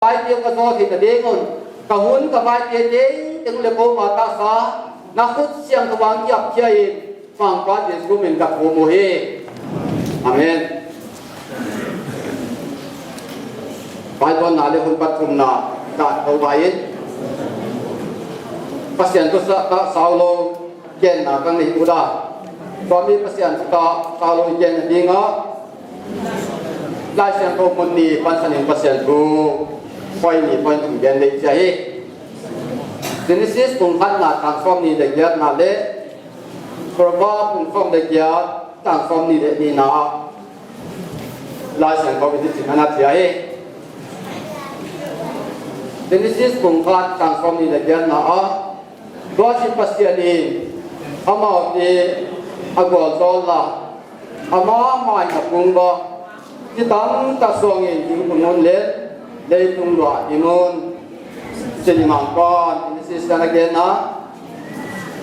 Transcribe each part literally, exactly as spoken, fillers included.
vaite ka zaw theih nadingun, ka hun ka vaite tengteng le ko ma taksa na khut siangtho hong kiapkhia in, Mangpa Jesu min ka thum uh hi. Amen. Bible na le hun pathumna ka tho vai in, Pasian thusa ka sau lo genna ka ngei uh a, tua mi Pasian thusa sau lo i gen nadingah Lai Siangtho mun nih pansanin Pasian thu point nih point thum gen ding ci hi. Genesis bung khatna chang sawmnih le giatna le Proverbs bung sawm le giat chang sawmnih le nihna ah Lai Siangtho in hih ci-in a na ci hi. Genesis bung khat chang sawmnih le giatna ah, tua ci Pasian in amaute a gualzawl a, ama mai-ah a pung bang ci tamtak suangin hing pung un le leitung luah dim un, ci hi. Mangpa in Genesis ah a na genna,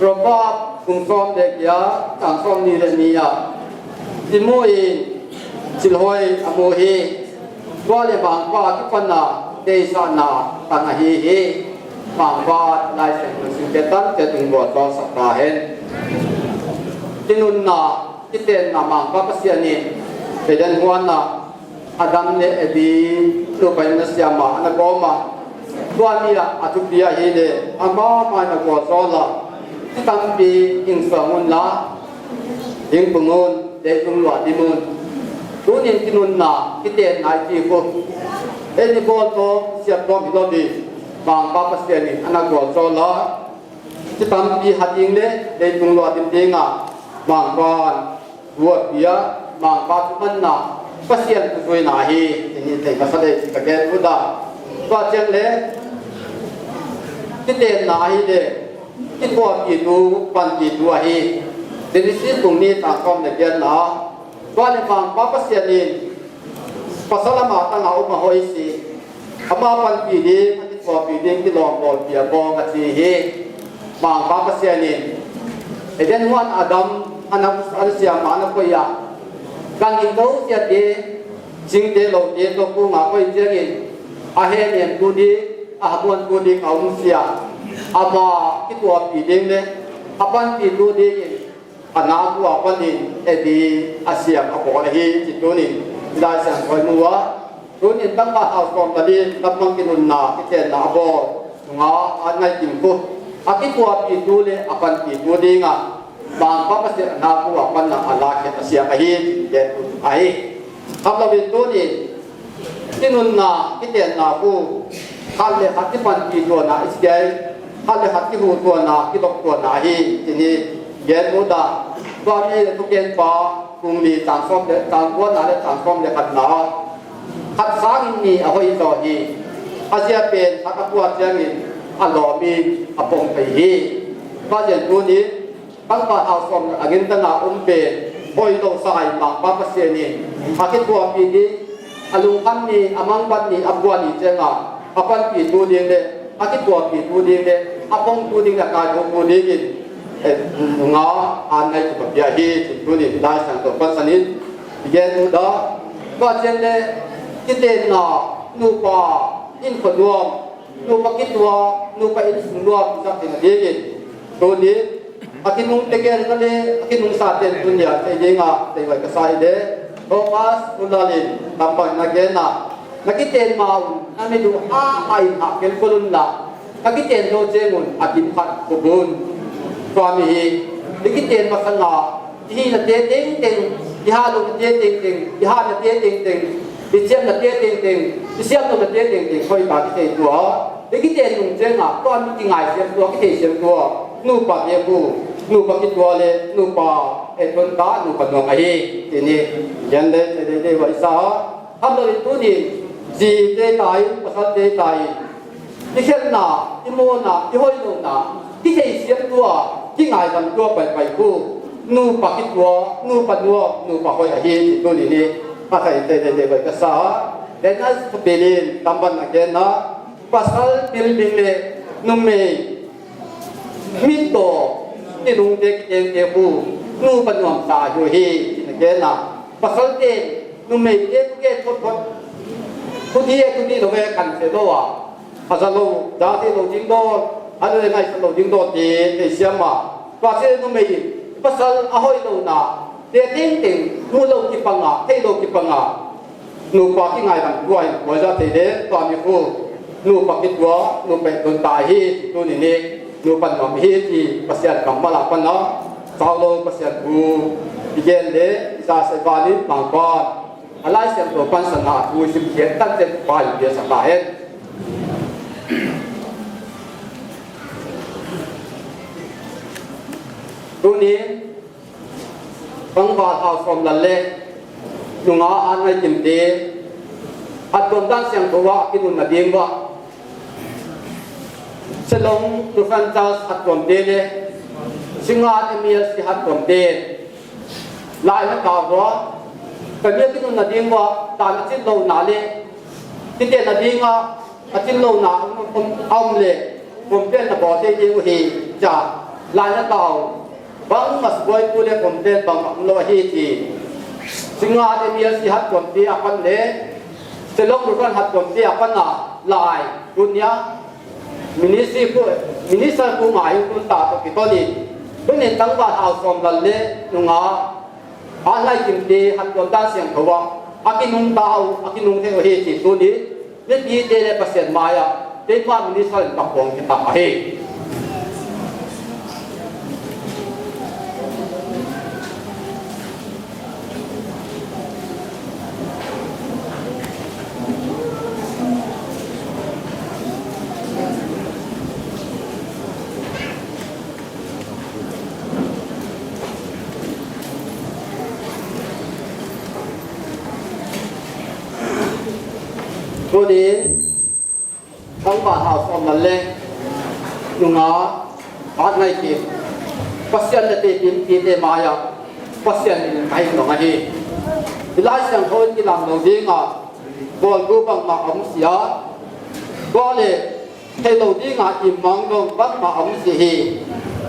Proverbs bung sawm le giat chang sawmnih le nih ah i mu in thil hoih a mu hi. Tua le Mangpa a kipana deihsakna tang ahi hi. Mangpa Lai Siangtho in singte tamte tungah gualzawhsak ta hen. Kinunna, kitenna Mangpa Pasian in Eden huan ah Adam le Evi nupa in a siam a, a na gawm a, tua ni-ah a thupi ahih leh ama mai-ah a gualzawl a, ci tampi hing suang unla, hing pung un, leitung luah dim un. Tuni-in kinunna, kitenna i cih uh, ei i bawl tawm, siam tawm hi lo hi. Mangpa Pasian in a na gualzawl a, ci tampi hat ding le leitung luah dim dingah Mangpa in thu a pia, Mangpa thumanna, Pasian thuzuina hi, ci-in i theih masa ding ka gen uh a. Tua ciang le kitenna ahih leh kithuapitu, panpitu ahi. Genesis bung nih chang sawm le giatna, tua le Mangpa Pasian in pasal ama tangah om a hoih si, ama panpih ding, a kithuapih ding kilawm bawlpih a bawng a ci hi. Mangpa Pasian in Eden huan Adam a na, a na siam a, a na koih a, ganhing zosiate, singte lote tawh kungah koih ciangin a hehnemtu ding, a hamuantu ding a om sia, ama kithuapih ding le a panpihtu dingin a nakuah panin Evi a siam a bawl ahi, ci tunin Lai Siangtho in mu a. Tunin tangval hau sawm le li lamah kinunna, kitenna a bawl nungah a ngai kim uh, a kithuapitu le a panpitu dingah Mangpa Pasian a nakuah panin a lakkhiat a siam ahi, ci-in gen uh ahi. Tham loin tunin kinunna, kitenna uh khat le khat kipanpih tuanna i ci kei, khat le khat kihuh tuanna, kidop tuanna ahi, ci-in i gen uh a. Tua mi le Thugenpa bung li chang sawm le, chang kuana le chang sawm le khatna, khat sangin nih a hoih zaw hi. A zia pen khat a pua ciangin a lawmin a pong thei hi. Tua ciang tunin tangval hau sawm le a gin tangah om pen hoih lo sa-in Mangpa Pasian in a kithuapih ding, a lungkham ni, a mangbat ni, a pua ni ciangah a panpihtu ding le a kithuapitu ding le a pongtu ding le a kaithotu dingin, eh, nungah a ngai kip a pia hi, ci-in tunin Lai Siangtho pansanin i gen uh a. Tua ciang le kitenna, nupa in khua nuam, nupa kituak, nupa innsung nuam i zak theihna dingin tunin a kinungte gen na le a kinungsate in tuni-a thei dingah deihhuai ka sa hi. Thomas Ulal in tambang na genna, na kiten ma un, na mit uh hah hah in hah kei kul unla, na kiten zo ciangun a kim khat khup un. Tua mi hi. I kiten masangah i hihnate tengteng, i hahlohnate tengteng, i hahnate tengteng, i ciamnate tengteng, i siamlohnate tengteng hoihtak kitheitu a, i kiten nung ciangah tua mi kingaisiamtu a, kitheisiamtu a nupate khu, nupa kituak le nupa, eh, tonta nupa nuam ahi, ci-in i gen le, ci-in deihhuai sa a. Tham loin tunin zite ta in, pasalte ta in, i khelhna, i mawhna, i hoih lohna kitheisiamtu a, kingaidamtu a paipai khu nupa kituak, nupa nuam, nupa hoih ahi, ci-in tunin i a thei tei tei tei hoih ka sa a. Ena thupil in tambang na genna, pasal pilbing le numei mittaw, i nungte kitengte khu nupa nuamsa ahi uh hi, ci-in a genna. Pasalte numeite thu gen photphot, Thuti e, thuti lo e, kan thei lo a, a za lo, za thei lo ding dawn, a lo e, ngaihsut lo ding dawn ti thei siam a. Tua ci le numei in pasal a hoih lo na te tengteng mu lo kipang a, thei lo kipang a, nupa kingai lam tua in kua za thei le, tua mi khu nupa kitua, nupa i tun ta hi. Tuni ni nupa nuam hi ti Pasian kammal a pan a, sau lo Pasian thu i gen le, i za se va ni mangpan a Lai Siangtho pansan a thu i sim khiat tan ten pa i bia sa ta hen. Tuni tangval Hau Sawm Lal le nungah Hat Ngai Kim te hattuam dan siangtho ah a kinun nading uah Shillong Reverend Charles hattuamte le Singngat M E L C hattuamte laina kau uah, ka mi a kinun nading uah dan a cin lo na le kite nading ah a cin lo na a om le complain na bawl thei ding uh hi. Ca laina kau bang mas buai tu le complain bang a om lo ahi ci. Singngat M E L C hattuamte a pan le Shillong Reverend hattuamte a pan a lai tunia ministry khu, minister khu ngai uh tun ta tawh kiton in, tunin tangval Hau Sawm Lal le nungah Hat Ngai Kim te hattuam dan siangtho uah a kinung ta uh, a kinung thei uh hi ci. Tuni mipite le Pasian mai-ah keima minister in ka pawng hi ta ahi. Tuni tangval Hau Sawm Lal le nungah Hat Ngai Kim Pasian le tepimpite mai-ah Pasian in ka hing dong ahi. Hih Lai Siangtho in kilam lo dingah kawltu bangmah a om sia, tua le thei lo dingah immang dong bangmah a om si hi.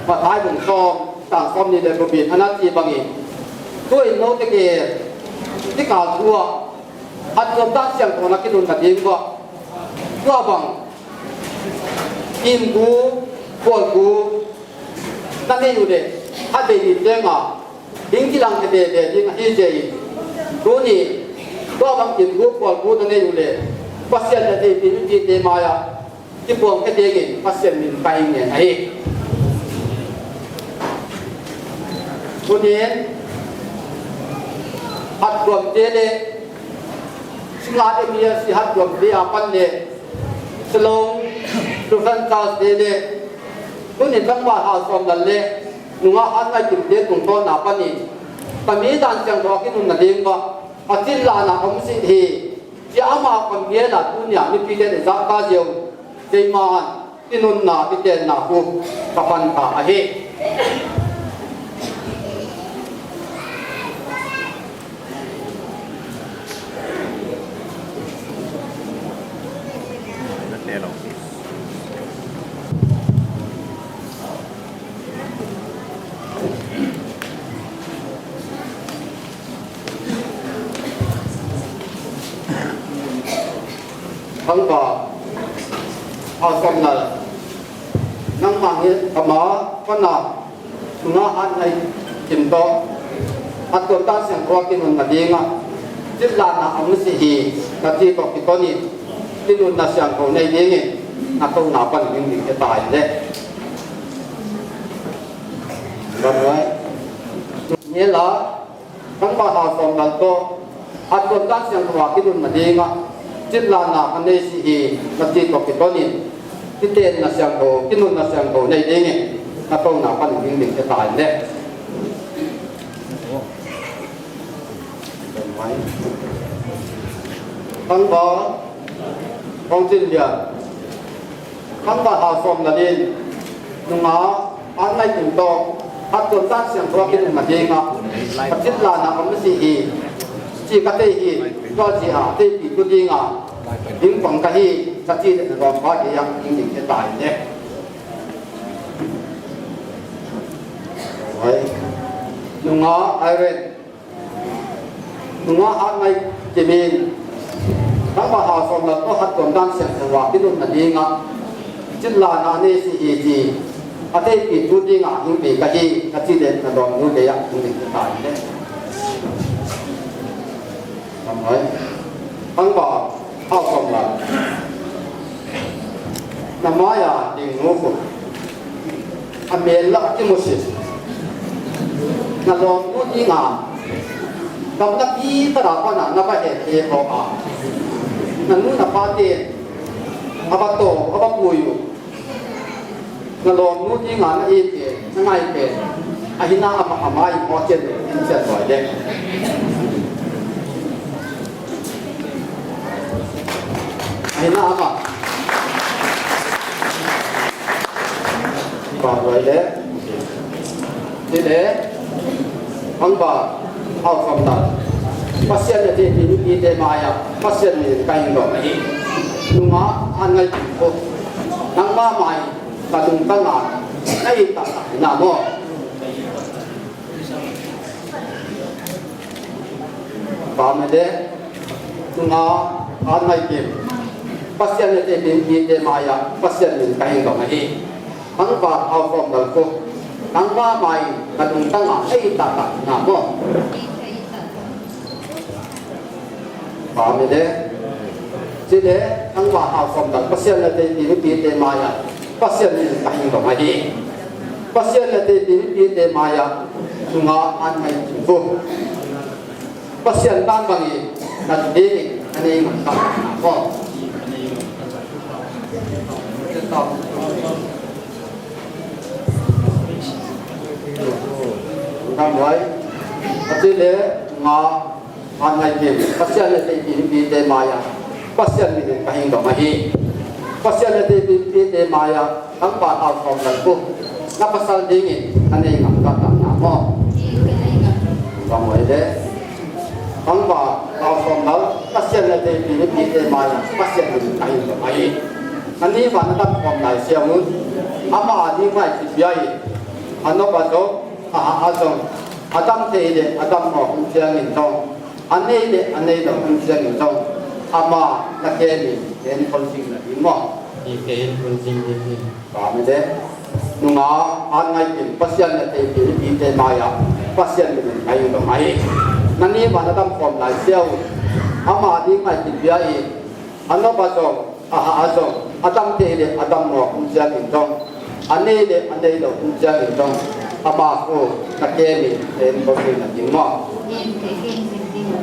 Matthai bung sawm, tang sawm nih le guk in a na ci bangin, tu in note ke tikal thu ah hattuam dan siangtho na kinun nading uah tua bang inngu, khualgu na nei uh leh a bei ni tengah ding kilang ke bebe ding ahi zia in, tuni tua bang inngu, khualgu na nei uh leh Pasian le tepimpite mai-ah kipuang ke dingin Pasian min ka hing ngen ahi. Tunin hattuamte le Singngat M E L C hattuamte a pan le Shillong Reverend Charles te le tunin tangval Hau Sawm Lal le nungah Hat Ngai Kim te tungtawn a panin ka mi dan siangtho a kinun nading uah a cin la na om si hi. Cia ama kam nge la tunia mipite le zahta zia uh. Keima in i nunna, i tenna khu ka pan ta ahi. Hangpa, a kamnal nangmah hi. Ama pana nunga hat ngai kim tawh a tuamtan siangtho a kinun nadingah citlanna a hong si hi. Na ci tawh kitonin i nunna siangtho nei dingin na tona pan ding ding hi ta in le. Nila nangmah hau sawm dal tawh a tuamtan siangtho a kinun nadingah citlanna a nei si hi. Na ci tawh kitonin i tenna siangtho, kinunna siangtho nei dingin na tona pan ding ding hi ta in le. Tangval hong cin lian. Tangval hau sawm lalin nunga an ngai kim tawh a tuamtan siangtho a kinun nadingah a citlanna a hong si hi. Ci ka thei hi. Tua ci a teipi tu dinga ding pang ka hi. Ka ci le na lawmpa kei a ding ding hi ta in le. Nunga Irene nunga hat ngai kimin Nangmah Hau Sawm Lal tawh khat tuamdan siangtho a kinunna dingah cinlana a nei si hi ci. A theihpihtu dingah hing pei ka hi, a cih leh na lawmnu gei-ah hing ding ka ta hi leh. Nangmah Hau Sawm Lal, na mai-a ding nu khun a mel lah kimu sin. Na lawmnu dinga gamla pi tara pana na va het e ko a, na nu na pate a va tawm a va pui uh. Na lawmnu dinga na it e, na ngai pen a hina ama ama i maw cian in cian loi dek. Ahi na ama. Ba buai le. Ti le. Ang ba. Hau Sawm Lal. Pasian na te ti ni te maya. Pasian ni ka hing dong ahi. Nunga an ngai ti ko. Nangmah mai. Ka nung ka nga. Na i ta ta na mo. Ba mede nunga an ngai kim. Pasian na te ti ni te maya. Pasian ni ka hing dong ahi. Ang ba Hau Sawm Lal ko. Nangmah mai. Ka nung ka nga. Ei ta ta na mo. Ba mede. Cile, ang ba Hau Sawm Lal Pasian na te ti ni te maya. Pasian ni ka hing dong ahi. Pasian na te ti ni te maya. Nunga an ngai kim ko. Pasian bang bang i na ding i a nei ngam ta na ko. Nang wai. A cile, nga an ngai kim. Pasian na te ti ni te maya. Pasian ni ka hing dong ahi. Pasian na te ti ni te maya. Ang ba Hau Sawm Lal ko. Na pasal dingin a nei ngam ta ta na mo. Ba mo de. Ang ba Hau Sawm Lal Pasian na te ti ni te maya. Pasian ni ka hing dong ahi. Na ni ba na dam khawm lai sia un. Ama a ni mai ti bia i. A nop a zong, a ha a zong. A dam thei le a dam mawk hun ciangin zong. A nei le a nei lo hun ciangin zong. Ama na kem in, ken khol sing na ding maw. I ken khol sing ding hi. Ba mede. Nunga an ngai kim Pasian na te ti ni te maya. Pasian ni ngai dong ahi. Na ni ba na dam khawm lai sia un. Ama a ni mai ti bia i. A nop a zong. A ha a zong, a dam thei le a dam mawk hun ciangin zong. A nei le a nei lo hun ciangin zong. Ama khu na kem in, ken khol sing na ding maw. Ken, ken, ken, ken.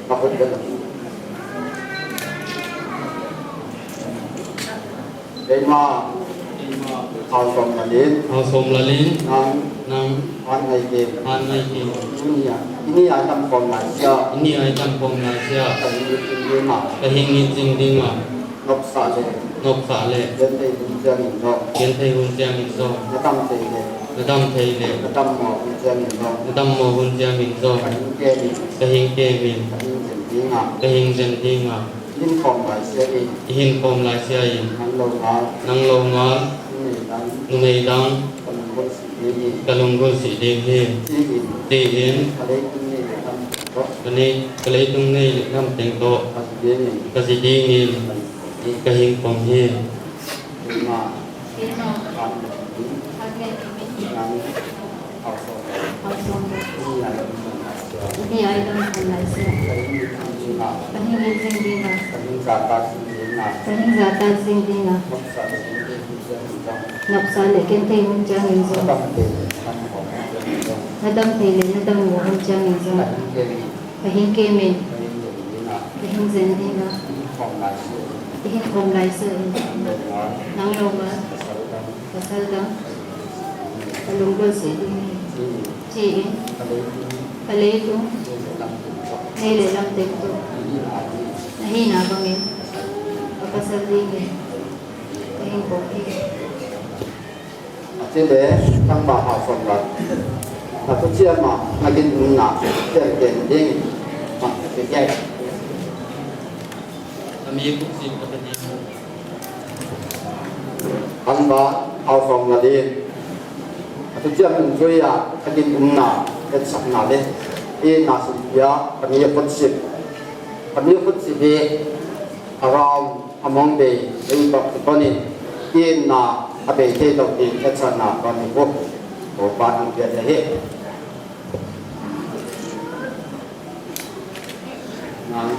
Ka khut ka dam. Keima. Hau Sawm Lal in. Hau Sawm Lal in. Nang. Nang. An ngai kim. An ngai kim. Ini a, ini a dam khawm lai sia. Ini a dam khawm lai sia. Ka hing it zing ding a. Ka hing it zing ding a. Nopsa le. Nopsa le. Ken thei hun ciangin zong. Ken thei hun ciangin zong. Na dam thei le. Na dam thei le. Na dam mawk hun ciangin zong. Na dam mawk hun ciangin zong. Ka hing kem in. Ka hing kem in. Ka hing zen ding a. Ka hing zen ding a. I hin khawm lai sia in. I hin khawm lai sia in. Nang lo ngal. Nang lo ngal. Numei dang. Numei dang. Ka lunggulh sih ding hi. Ka lunggulh sih ding hi. Ci-in. Ci-in. Ka leitung nei le dam teng tawh. Ka nei, ka leitung nei le dam teng tawh. Ka zi ding in. Ka zi ding in. Ka hing khawm hi. Keima. Keima. Ka hing khawm hi. Ka hing khawm hi. Nang. Hau Sawm. Hau Sawm. Ini a dam khawm lai sia. Ini a dam khawm lai sia. Ka hing it zing ding a. Ka hing it zing ding a. Ka hing zahtak zing ding a. Ka hing zahtak zing ding a. Nopsa le ken thei hun ciangin zong. Nopsa le ken thei hun ciangin zong. Na dam thei le na dam mawk hun ciangin zong. Na dam thei le na dam mawk hun ciangin zong. Ka hing kem in. Ka hing kem in. Ka hing zen ding a. Ka hing zen ding a. I hin khawm lai sia in. I hin khawm lai sia in. Nang lo ngal. Nang lo ngal. Pasal dang. Pasal dang. Ka lunggulh sih ding hi. Ci-in. Ci-in. Ka leitung. Ka leitung. Nei le lam teng tawh. Nei le lam teng tawh. Na hihna bangin. Ka pasal dingin. Ka hing khawm hi. A cile, tangba Hau Sawm Lal. Na thuciam a, na gin umna, ciam ken ding. Ma, ka ci kei. A mi kuk sim ka ta ding. Tangba Hau Sawm Lal in. A thuciam nungzui a, a gin umna, etsakna le. I na sim pia, ka mi a khut sim. Ka mi khutsit hi a rawn a mong bei ei bak hi panin, itna a bei thei lo ding etsakna ka nei uh. Topa nang pia ding hi. Nang.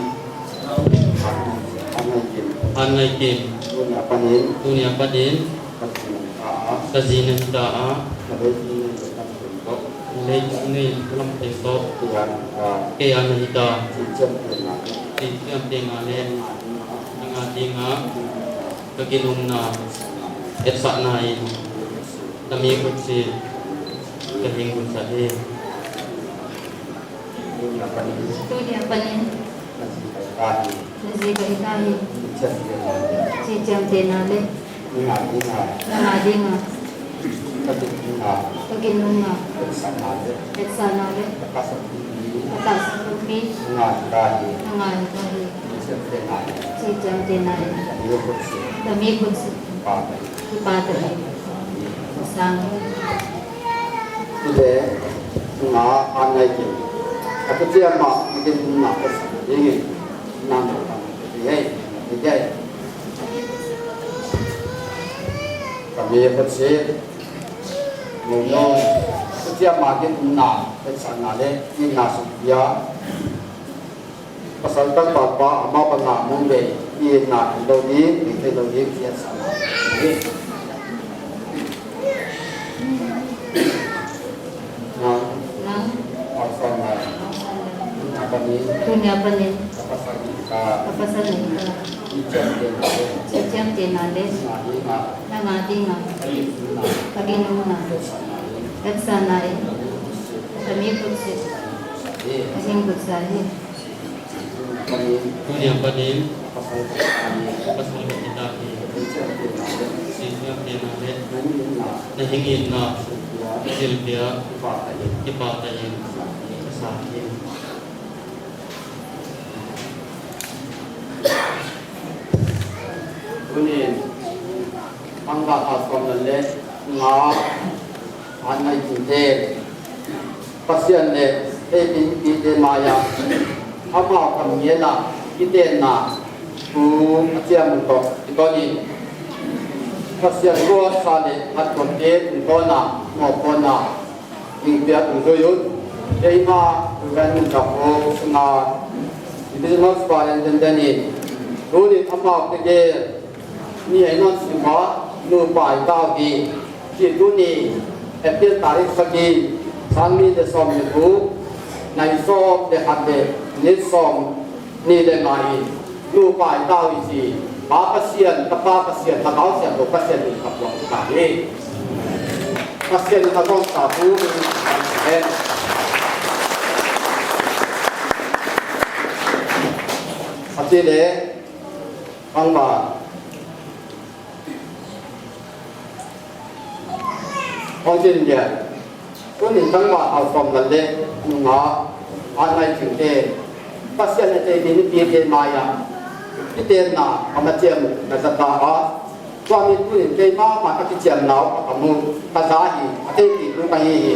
An ngai kim. An ngai kim. Tuni a panin. Tuni a panin. Ka zi na hi ta a. Ka zi na hi ta a. Na bei ding na hi ta a. Leitung nei lam teng tawh. Kei a na hi ta. Kei a na hi ta. Ci ciamteh na le. Ci ciamteh na le. Na ngah ding a. Na ngah ding a. Ka ginumna. Etsakna in. Na mi khutsit. Ka hing khutsak hi. Tuni a panin. Tuni a panin. Na zi ka hi ta hi. Na zi ka hi ta hi. Ci ciamteh na le. Ci ciamteh na le. Na ngah ding a. Na ngah ding a. Ka ginumna. Ka ginumna. Etsakna le. Etsakna le. Ka tahsan pumpi. Ka tahsan pumpi. Na ngah hi ta hi. Na ngah hi ta hi. Ci ciamteh na le. Ci ciamteh na le. Na mi khutsit. Na mi khutsit. Kipah ta hi. Kipah ta hi. Sang. Tute, nga an ngai kim. Ka tu ciam mah, na ginumna ka sak ding in. Nang ka sak ding hi. Hi hi. Ka mi khutsit. Nunu. Ka tu ciam mah ginumna ka sak na le. Itna suk pia. Pasal tangvalpa amau bangin mong bei, itna hi lo ding, bei thei lo ding, ci etsakna hi. Nang. Nang. Hausa ngai. Hausa ngai. Tuni a panin. Tuni a panin. Ka pasal na hi ta. Ka pasal na hi ta. Ci ciamteh na le. Ci ciamteh na le. Na ngah ding a. Na ngah ding a. Ka ginumna. Ka ginumna. Etsakna in. Etsakna in. Ka mi khutsit. Ka mi khutsit. Ka hing khutsak hi. Tuni a panin. Pasal ka hi ta hi. Ci ciamteh na le. Na hing itna. Zil pia. Kipah ta in. Ka sak hi. Tuni in. Pangkha khat sawm le nga. An ngai kim te. Pasian le ei mipite mai-ah amau kam ngiat a kitenna thu a ciam uh tawh kiton in Pasian ruatsa le hattuamte tungtawna mawhpuakna ding piak uh zui un. Keima Reverend Mun Zak Ho singa Divisional Superintendent in tuni amau tegel ni ei nawn sim a nupa i tau hi. Ci tuni April tarik sagih, sang nih le sawm le guk, nai sawm le khat le minit sawm nih le nga in nupa i tau hi ci. Pa Pasian, Tapa Pasian, Tapa Pasian, Tapa Pasian in ka puang ta hi. Pasian in ka puang ta hu. Amen. A ci le Tangval. Hong cin dia. Tuni tangval hau sawm le nga an ngai cing te. Pasian a tei ding mipite mai-ah kitenna a ma ciam na za ta a. Tua mi tuni keima mah ka kiciamna uh a ka mu ka za hi, a tei pi tu ka hi hi.